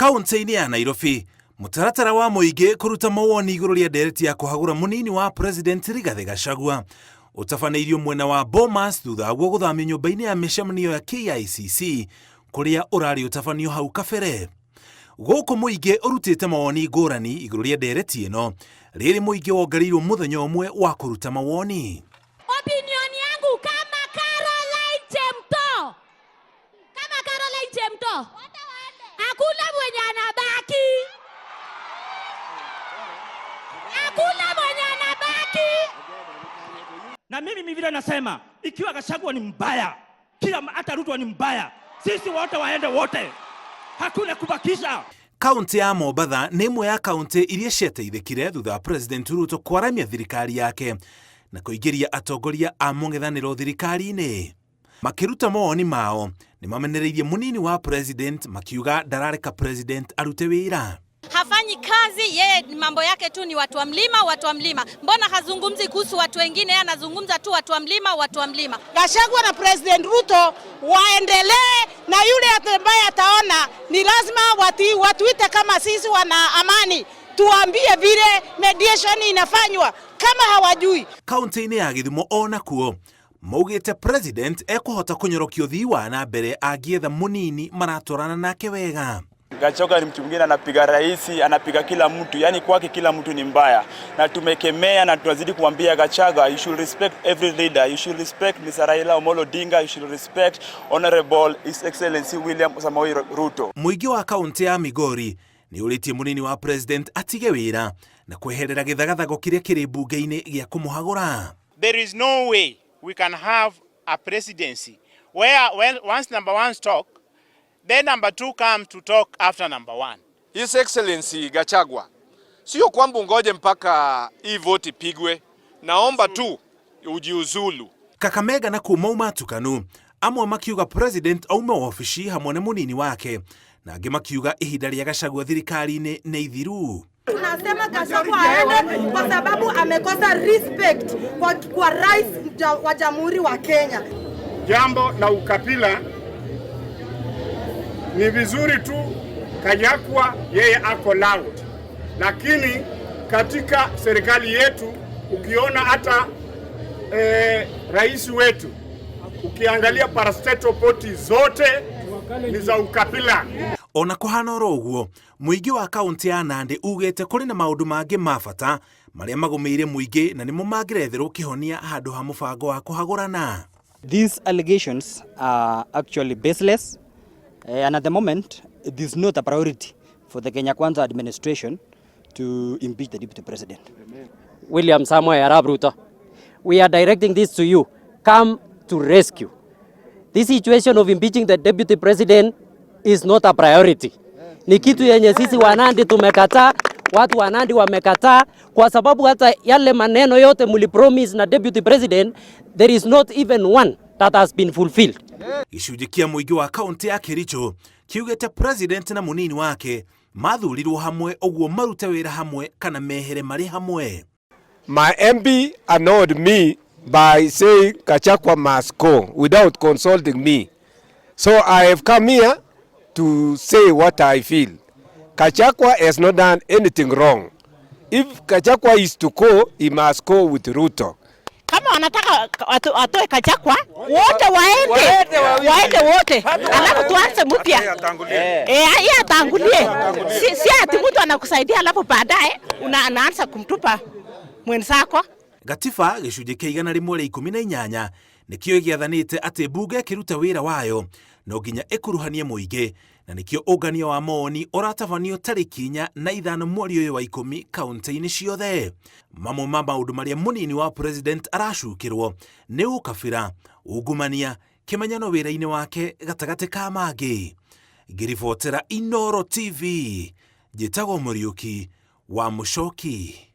Kauntĩ-inĩ ya Nairobi, mũtaratara wa mũingĩ kũruta mawoni igũrũ rĩa ndereti ya kũhagũra mũnini wa President Rigathĩ Gachagua ũtabanĩirio mwena wa Bomas thutha waguo gũthamio nyũmba-inĩ ya mĩcemanio ya KICC kũrĩa ũrarĩ ũtabanio hau kabere. Gũkũ mũingĩ ũrutĩte mawoni ngũrani igũrũ rĩa ndereti ĩno, rĩrĩ mũingĩ wongereirwo mũthenya ũmwe wa kũruta mawoni. Opinion yangu kama Caroline Chemto, kama Caroline Chemto, hakuna mwenye anabaki, hakuna mwenye anabaki. Na mimi vile nasema, ikiwa Gachagua ni mbaya, kila hata Ruto ni mbaya, sisi wote waende wote, hakuna kubakisha. Kaunti ya Mombatha nĩ ĩmwe ya kaunti iria ciateithĩkire thutha wa President Ruto kwaramia thirikari yake na kũingĩria atongoria a mũng'ethanĩro thirikari-inĩ. Makĩruta mawoni mao nĩ mamenereirie mũnini wa president makiuga ndarareka president arute wĩra. Hafanyi kazi yeye, mambo yake tu ni watu wa mlima, watu wa mlima. Mbona hazungumzi kuhusu watu wengine? Yeye anazungumza tu watu wa mlima, watu wa mlima. Gachagua na President Ruto waendelee na yule ambaye ataona ni lazima watuite kama sisi wana amani, tuambie vile mediation inafanywa kama hawajui. Kaunti-inĩ ya Gĩthumo onakuo maugĩte president ekũhota kũnyorokia ũthii wa na mbere angĩetha mũnini maratwarana nake wega. Gachagua ni mtu mwingine anapiga rais, anapiga kila mtu, yani kwake kila mtu ni mbaya, na tumekemea na tunazidi kumwambia Gachagua, you should respect every leader, you should respect Mr. Raila Amolo Odinga, you should respect Honorable His Excellency William Samoei Ruto. Mũingĩ wa kaunti ya Migori nĩ ũrĩtie mũnini wa president atige wĩra na kweherera gĩthagathago kĩrĩa kĩrĩ mbunge-inĩ gĩa kũmũhagũra. There is no way we can have a presidency where when once number one talk, then number two come to talk after number one. His Excellency Gachagua, sio kwamba ungoje mpaka hii vote ipigwe, naomba tu ujiuzulu. Kakamega na kuma matukanu amwe makiuga president aume wabici hamwe na mũnini wake na angĩ makiuga ihinda rĩa Gachagua thirikari-inĩ nĩ ithiru. Tunasema Gachagua aende kwa sababu amekosa respect kwa rais wa Jamhuri wa Kenya. Jambo la ukabila ni vizuri tu Gachagua yeye ako loud, lakini katika serikali yetu ukiona hata rais wetu ukiangalia parastatal body zote ni za ukabila. Ona kũhana oro ũguo, mũingĩ wa kaunti ya Nandi ugĩte kũrĩ na maũndũ mangĩ ma bata marĩa magũmĩire mũingĩ na nĩmo mangĩretherwo kĩhonia handũ ha mũbango wa kũhagũrana. These allegations are actually baseless, and at the moment it is not a priority for the Kenya Kwanza administration to impeach the deputy president. William Samoei Arap Ruto, we are directing this to you. Come to rescue. This situation of impeaching the deputy president is not a priority. Ni kitu yenye sisi Wanandi tumekataa, watu wa Nandi wamekataa, kwa sababu hata yale maneno yote mulipromise na deputy president, there is not even one that has been fulfilled. Gĩcunjĩ kĩa mũingĩ wa kaunti ya Kericho kiugĩte president na mũnini wake mathurirwo hamwe ũguo marute wĩra hamwe kana mehere marĩ hamwe. My MP annoyed me by saying Gachagua must go without consulting me. So I have come here to say what I feel. Gachagua has not done anything wrong. If Gachagua is to go, he must go with Ruto. Kama wanataka watoe Gachagua wote waende, waende wote, alafu tuanze mpya. Yeye atangulie, si ati mtu anakusaidia alafu baadaye unaanza kumtupa mwenzako. Gatiba gĩcunjĩ kĩa 118 nĩkĩo gĩathanĩte atĩ mbunge ĩkĩruta wĩra wayo no nginya ĩkuruhanie mũingĩ na nĩkĩo ũngania wa mawoni ũratabanio tarĩki 4 na 5 mweri ũyũ wa 10 kaunti-inĩ ciothe. Mamwe ma maũndũ marĩa mũnini wa president aracukĩrwo nĩ ũkabira, ungumania, kĩmenyano wĩra-inĩ wake gatagatĩ ka mangĩ. Ngĩribotera Inooro TV, njĩtagwo Mũriũki wa Mũcoki.